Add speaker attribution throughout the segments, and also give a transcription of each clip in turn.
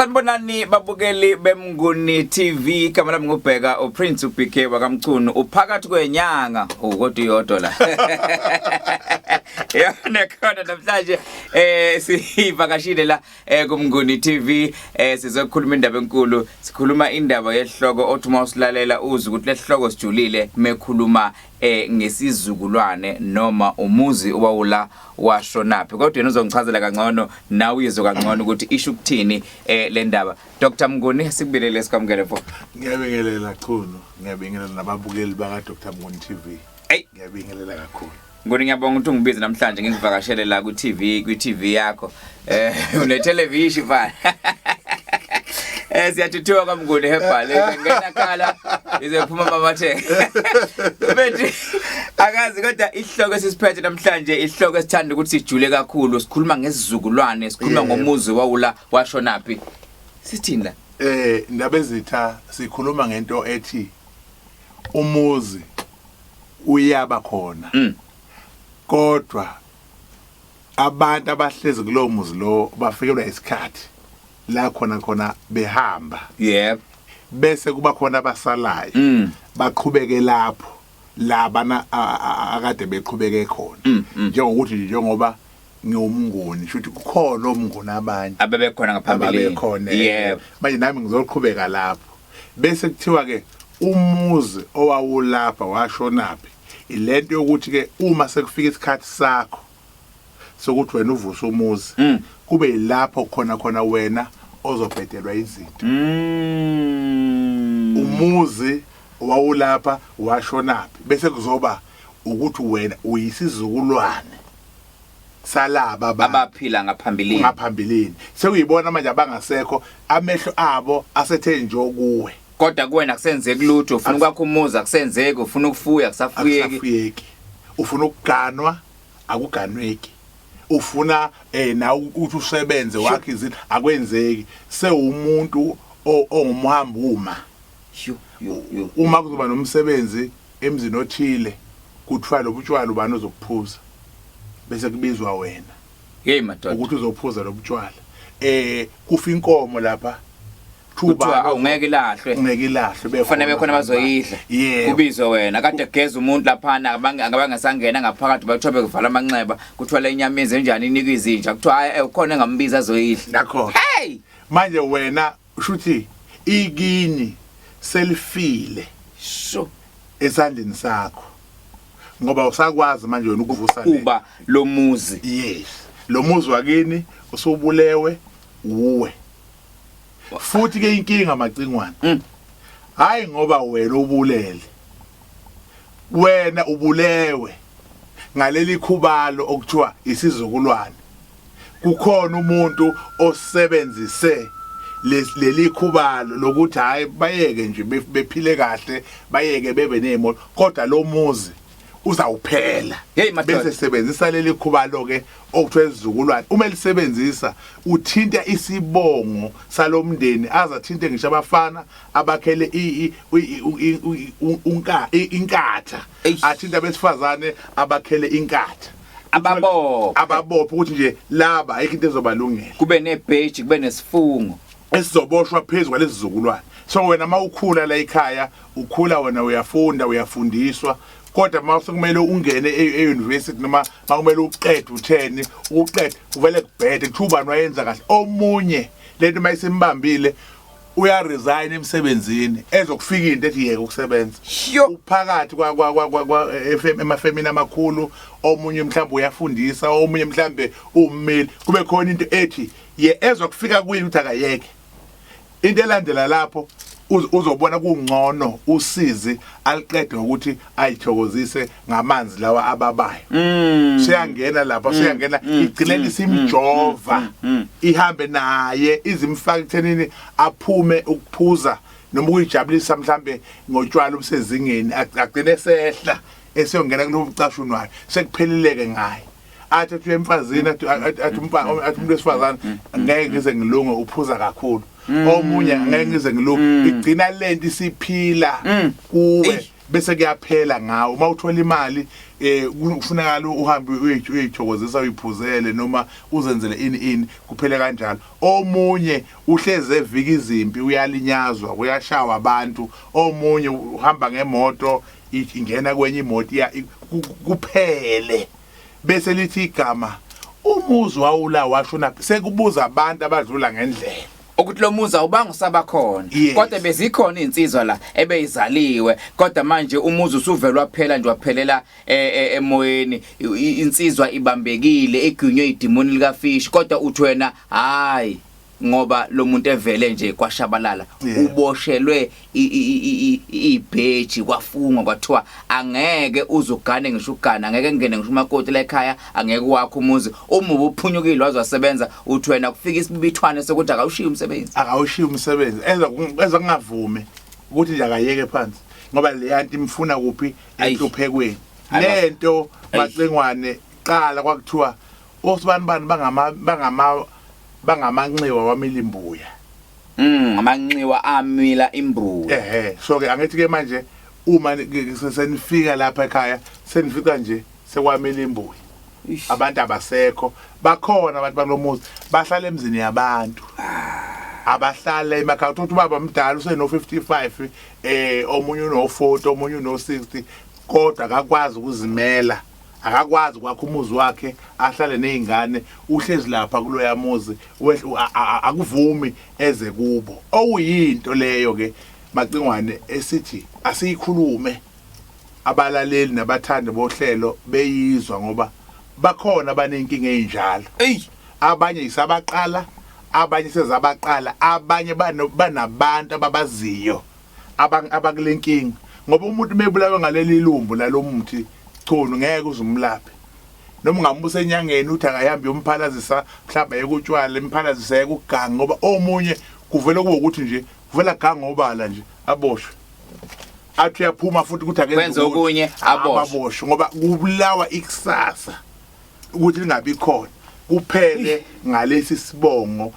Speaker 1: Sanibonani babukeli beMnguni TV, igama lami ngubheka uPrince uBK wakaMchunu, uphakathi kwenyanga. Oh, kodwa iyodwa la. Yona khona namhlanje sivakashile la kuMnguni TV, sizokhuluma indaba enkulu, sikhuluma indaba yehloko othi uma usilalela uzwe ukuthi lehloko sijulile mekhuluma ngesizukulwane noma umuzi owawula washonaphi. Kodwa yena uzongichazela kangcono nawe uyizwe kangcono ukuthi isho ukuthini le ndaba. Dr Mnguni, sikubilele, sikwamukele mfo.
Speaker 2: Ngiyabingelela Chunu, ngiyabingelela nababukeli baka Dr Mnguni TV.
Speaker 1: Ey,
Speaker 2: ngiyabingelela kakhulu.
Speaker 1: Nguni, ngiyabonga ukuthi ungibize namhlanje ngikuvakashele la ku TV, kwi TV yakho. Une television mfana. Siyathuthuka kwaMnguni Herbal, ngena khala izophuma mamatheke. Bethi akazi, kodwa ihloko esisiphethe namhlanje ihloko esithanda ukuthi sijule kakhulu, sikhuluma ngesizukulwane, sikhuluma ngomuzi wawula washonaphi. Sithini la?
Speaker 2: Ndaba ezitha, sikhuluma ngento ethi umuzi uyaba khona. Kodwa abantu abahlezi kulowo muzi lo bafikelwa isikhathi la khona khona behamba. Bese kuba khona abasalayo. Baqhubeke lapho labana akade beqhubeke khona. Njengokuthi njengoba ngiwumnguni, shuthi kukhona omnguni abanye
Speaker 1: abebekhona ngaphambili.
Speaker 2: Abebekhona. Manje nami ngizoqhubeka lapho. Bese kuthiwa ke umuzi owawulapha washonaphi, ilento yokuthi ke uma sekufika isikhathi sakho sokuthi wena uvuse umuzi, kube yilapho khona khona wena ozobhedelwa izinto. Umuzi owawulapha washonaphi, bese kuzoba ukuthi wena uyisizukulwane salaba abantu
Speaker 1: abaphila ngaphambilini.
Speaker 2: Ngaphambilini. Sekuyibona manje abangasekho, amehlo abo asethe nje kuwe.
Speaker 1: Kodwa kuwena akusenzeki lutho, ufuna ukwakha umuzi akusenzeki, ufuna ukufuya akusafuyeki.
Speaker 2: Akusafuyeki. Ufuna ukuganwa akuganweki. Ufuna na ukuthi usebenze wakhe izinto akwenzeki. Sewumuntu ongumhambuma.
Speaker 1: Yo, yo, yo.
Speaker 2: Uma kuzoba nomsebenzi emzini othile, kuthiwa lobutshwala ubani ozokuphuza, bese kubizwa wena.
Speaker 1: Hey madoda.
Speaker 2: Ukuthi uzophuza lobutshwala. Kufa inkomo lapha.
Speaker 1: Kuthiwa awungeke ilahlwe.
Speaker 2: Ngeke ilahlwe.
Speaker 1: Kufanele bekhona bazoyidla. Kubizwe wena. Kade kugeza umuntu laphana, abangasangena ngaphakathi bathiwa bekuvala amanxeba, kuthiwa le nyama yenze njani inikwe izinja. Kuthiwa hayi, ukhona engambiza azoyidla.
Speaker 2: Nakho.
Speaker 1: Hey!
Speaker 2: Manje wena ushuthi ikini selifile.
Speaker 1: Sho.
Speaker 2: Esandleni sakho. Ngoba usakwazi manje wena ukuvusa le.
Speaker 1: Kuba lo muzi.
Speaker 2: Yes. Lo muzi wakini usubulewe uwe. Futhi ke inkinga macingwane. Hayi ngoba wena ubulele. Wena ubulewe ngaleli khubalo okuthiwa isizukulwane. Kukhona umuntu osebenzise leli khubalo lokuthi hayi bayeke nje bephile kahle, bayeke bebe nezimoto, kodwa lo muzi uzawuphela.
Speaker 1: Hey, madoda.
Speaker 2: Bese sebenzisa leli khubalo ke okuthiwa isizukulwane. Uma elisebenzisa uthinta isibongo salomndeni, azathinte ngisho abafana abakhele inkatha,
Speaker 1: Eish.
Speaker 2: athinta abesifazane abakhele inkatha.
Speaker 1: Ababophe.
Speaker 2: Ababophe ukuthi nje laba ayikho into ezobalungela.
Speaker 1: Kube nebheji, kube nesifungo
Speaker 2: esizoboshwa phezulu kwalesi sizukulwane. So wena mawukhula la ekhaya, ukhula wena uyafunda, uyafundiswa, kodwa mawusekumele ungene e-university noma makumele uqede utheni, uqede uvele kubhede kuthiwa ubani wayenza kahle. Omunye lento mayisimbambile uya resign emsebenzini, ezokufika into ethi yeke ukusebenza.
Speaker 1: Yo.
Speaker 2: Uphakathi kwa kwa kwa kwa, kwa emafemini amakhulu, omunye mhlawumbe uyafundisa, omunye mhlawumbe ummeli, kube khona into ethi ye ezokufika kuye ukuthi akayeke. Into elandela lapho uzobona kungcono usizi aliqede ngokuthi ayithokozise ngamanzi lawa ababayo. Seyangena lapha, seyangena, igcine isimjova, ihambe naye izimfaka ekuthenini aphume ukuphuza noma ukuyijabulisa mhlambe ngotshwala obusezingeni, agcine sehla eseyongena kulobu bucashunwayo, sekuphelileke ngaye. Athi athi emfazini, athi athi athi umuntu wesifazane ngeke ngize ngilunge, uphuza kakhulu. Omunye ngeke ngize ngilunge. Igcina lento isiphila kuwe.
Speaker 1: Eish.
Speaker 2: Bese kuyaphela ngawo uma uthola imali, kufunakala uhambe uyithokozisa, uyiphuzele noma uzenzele ini ini, kuphele kanjalo. Omunye uhleze evika izimpi, uyalinyazwa, uyashawa abantu. Omunye uhamba ngemoto, ingena kwenye imoto, kuphele. Bese lithi igama umuzi wawula washona, sekubuza abantu abadlula ngendlela
Speaker 1: ukuthi lo muzi awubanga usaba khona. Kodwa bezikhona izinsizwa la ebeyizaliwe, kodwa manje umuzi usuvelwa phela nje, waphelela emoyeni. Insizwa ibambekile, igwinywe idimoni likafish, kodwa uthi wena hayi, ngoba lo muntu evele nje kwashabalala. Uboshelwe ibheji, kwafungwa kwathiwa angeke uzugane ngisho ugana, angeke ngene ngisho umakoti la ekhaya, angeke wakho umuzi uma ubuphunyukile waze wasebenza. Uthi wena kufika isibibithwane sokuthi akawushiyi umsebenzi.
Speaker 2: Akawushiyi umsebenzi, eza kungavumi ukuthi nje akayeke phansi, ngoba leya nto imfuna kuphi? Enhluphekweni. Lento Macingwane, qala kwakuthiwa osibani bani bangamanxiwa wamilimbuya.
Speaker 1: Amanxiwa amila imbuya.
Speaker 2: Ehe, so ke angithi ke manje uma senifika lapha ekhaya, senifika nje sekwamila imbuya. Abantu abasekho, bakhona abantu balomuzi bahlala emzini yabantu, abahlala emakhaya. Uthi ubaba mdala useno 55, omunye uno 40, omunye uno 60, kodwa akakwazi ukuzimela, akakwazi kwakha umuzi wakhe ahlale nezingane. Uhlezi lapha kuloya muzi, akuvumi eze kubo. Okuyinto leyo ke Macingwane esithi asiyikhulume, abalaleli nabathandi bohlelo beyizwa, ngoba bakhona abanenkinga ezinjalo. Abanye isabaqala, abanye sezabaqala, abanye banabantu ababaziyo abakulenkinga, ngoba umuntu mebulawe ngaleli lumbu lalomuthi chunu, ngeke uzumlaphe noma ungambusa enyangeni uthi akahambe yomphalazisa, mhlawumbe ayekutshwala, imphalazisa yekuganga, ngoba omunye kuvele kube ukuthi nje kuvela ganga obala nje, aboshwe, athi uyaphuma futhi ukuthi akenze
Speaker 1: Kwenze okunye, aboshwe.
Speaker 2: Aboshwe, ngoba kubulawa ikusasa ukuthi lingabi khona, kuphele ngalesi sibongo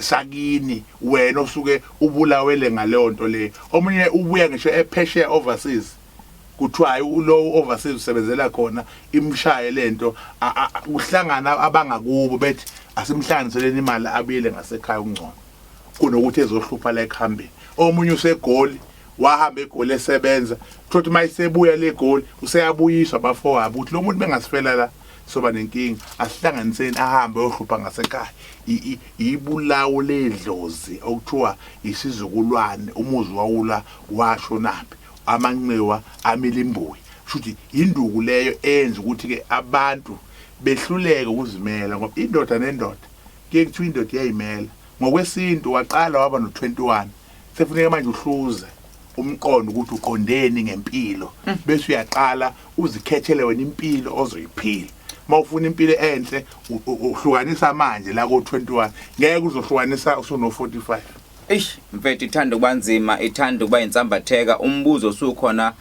Speaker 2: sakini wena osuke ubulawele ngaleyo nto leyo. Omunye ubuya ngisho ephesheya, overseas, kuthiwa hayi, lo overseas usebenzela khona, imshaye lento, kuhlangana abangakubo bethi asimhlanganiseleni imali abuyele ngasekhaya, kungcono kunokuthi ezohlupha la ekuhambeni. Omunye usegoli, wahamba egoli esebenza, thothi mayisebuya le goli useyabuyiswa abafowabo ukuthi lo muntu bengasifela la soba nenkinga, asihlanganiseni ahambe ayohlupha ngasekhaya. Ibulawo ledlozi okuthiwa isizukulwane umuzi wawula washonaphi, amanxiwa amila imbuya, shuthi induku leyo eyenza ukuthi ke abantu behluleke ukuzimela, ngoba indoda nendoda kuye kuthiwa indoda iyayimela ngokwesintu. Waqala waba no-21, sefuneka manje uhluze umqondo ukuthi uqondeni ngempilo, bese uyaqala uzikhethele wena impilo ozoyiphila. Uma ufuna impilo enhle, uhlukanisa manje la ko-21, ngeke uzohlukanisa usuno-45.
Speaker 1: Eish mfethu, ithanda ukuba nzima, ithanda ukuba insambatheka. Umbuzo osukhona,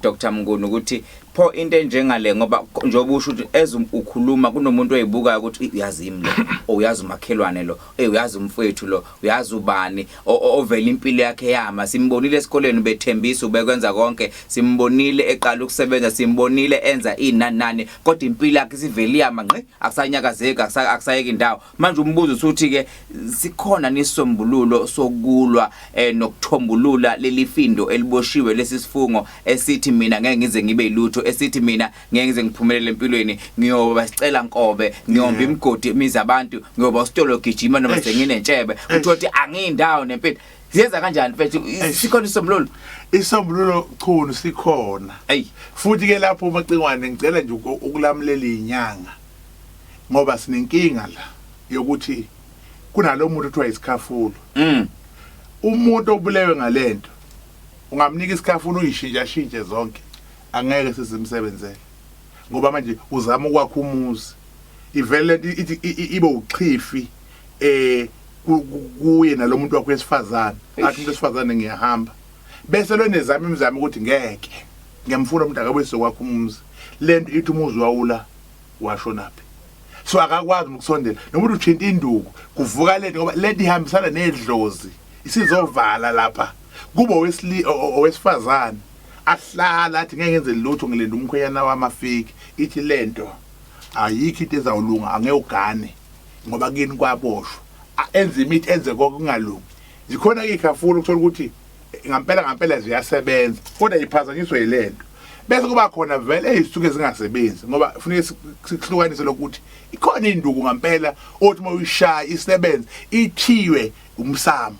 Speaker 1: Dr Mnguni, ukuthi pho into enjengale, ngoba njengoba usho ukuthi as ukhuluma kunomuntu oyibukayo ukuthi uyazi yimi lo, o uyazi umakhelwane lo, uyazi umfowethu lo, uyazi ubani ovela impilo yakhe yama. Simbonile esikoleni bethembisa ubekwenza konke, simbonile eqala ukusebenza, simbonile enza inani nani, kodwa impilo yakhe isivele yama ngqi, akusanyakazeki, akusayeki indawo. Manje umbuzo usuthi ke sikhona nisombululo sokulwa nokuthombulula leli findo eliboshiwe, lesi sifungo esithi mina ngeke ngize ngibe yilutho, esithi mina ngeke ngize ngiphumelele empilweni, ngiyoba sicela nkobe, ngiyomba imigodi imizi abantu, ngiyoba usitolo gijima noma senginentshebe, uthothi ukuthi angiyindawo nempilo. Siyenza kanjani mfethu? Sikhona isombululo?
Speaker 2: Isombululo chunu sikhona. Futhi ke lapho uMacingwane ngicela nje ukulamulela inyanga, ngoba sinenkinga la yokuthi kunalo muntu othiwa isikhafulo. Umuntu obulewe ngalento ungamnika isikhafulo uyishintsha shintshe zonke, angeke sizimsebenzele, ngoba manje uzama ukwakha umuzi, ivele lento ithi ibe uxhifi kuye nalomuntu wakho wesifazane, athi umuntu wesifazane ngiyahamba, bese lo nezama imizamo ukuthi ngeke ngiyamfuna umuntu akabuye sokwakha umuzi, lento ithi umuzi wawula washonaphi, so akakwazi ukusondela nomuntu uthinta induku kuvuka lento, ngoba lento ihambisana nedlozi, isizovala lapha kubo owesifazane. Ahlala athi ngeke ngenze lutho ngilinda umkhwenyana wami afike. Ithi lento ayikho into ezawulunga angeke ugane ngoba kini kwaboshwa. Enze imithi enze konke kungalungi. Zikhona ke ikhafula ukuthola ukuthi ngampela ngampela ziyasebenza kodwa iphazanyiswa yilento. Bese kuba khona vele ezisuke zingasebenzi ngoba kufuneka sikuhlukanise lokuthi ikhona induku ngampela othi uma uyishaya isebenze ithiwe umsamo.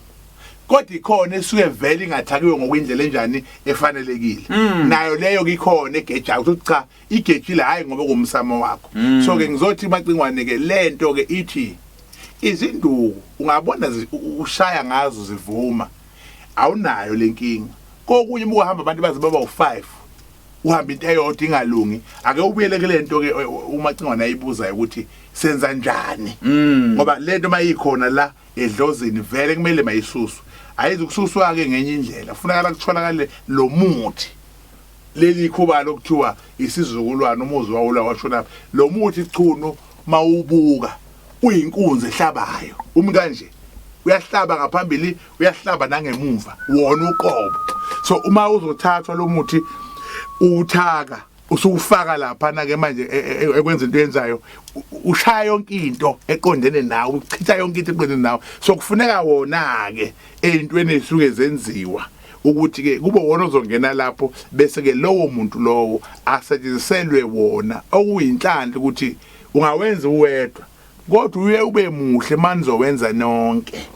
Speaker 2: Kodwa ikhona esuke vele ingathakiwe ngokwindlela enjani efanelekile. Nayo leyo ikhona egejayo ukuthi cha igejile hayi ngoba kumsamo wakho. So ke ngizothi macingwane ke lento ke ithi izinduku ungabona ushaya ngazo zivuma awunayo lenkinga. Kokunye uma uhamba abantu baze baba u5 uhamba into eyodwa ingalungi ake ubuyele kule nto ke umacingwane ayibuzayo ukuthi senza njani ngoba lento mayikhona la edlozini vele kumele mayisuswe ayizukususwa ke ngenye indlela kufunakala kutholakale lo muthi leli khubalo okuthiwa isizukulwane umuzi wawula washona lo muthi chunu mawubuka uyinkunzi ehlabayo umi kanje uyahlaba ngaphambili uyahlaba nangemuva wona uqobo so uma uzothathwa lo muthi uthaka usufaka lapha na ke manje ekwenza into yenzayo ushaya yonke into eqondene nawe uchitha yonke into eqondene nawe so kufuneka wona ke ezintweni ezisuke zenziwa ukuthi ke kube wona ozongena lapho bese ke lowo muntu lowo asetshenziselwe wona okuyinhlanhla ukuthi ungawenza uwedwa kodwa uye ube muhle manizowenza nonke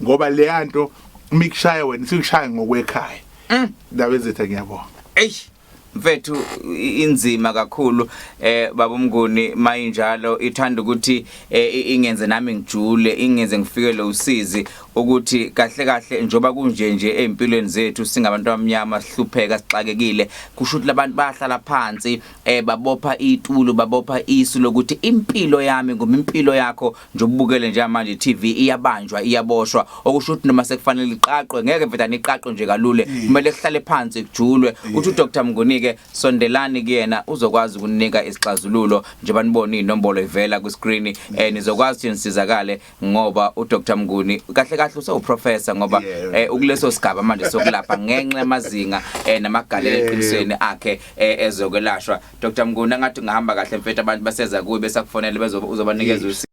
Speaker 2: ngoba leyanto mikushaya wena sikushaya ngokwekhaya ndaba ezethu ngiyabonga.
Speaker 1: Eish mfethu inzima kakhulu baba uMnguni mayinjalo ithanda ukuthi ingenze nami ngijule ingenze ngifikele usizi ukuthi kahle kahle njoba kunje nje ezimpilweni zethu singabantu abamnyama sihlupheka sixakekile kusho ukuthi labantu bayahlala phansi babopha itulo babopha isu lokuthi impilo yami ngoma impilo yakho nje ubukele nje manje TV iyabanjwa iyaboshwa okusho ukuthi noma sekufanele iqaqwe ngeke mfethu iqaqwe nje kalule kumele kuhlale phansi kujulwe uthi uDr Mnguni ke sondelani kuyena uzokwazi ukunika isixazululo njengoba nibona inombolo ivela ku screen nizokwazi ukuthi nisizakale ngoba uDr Mnguni kahle kahle usewuprofessor ngoba ukuleso sigaba manje sokulapha ngenxa yamazinga namagalelo eqinisweni akhe ezokwelashwa. Dr Mnguni angathi ungahamba kahle mfethu abantu baseza kuwe besakufonela bezobanikeza usizo.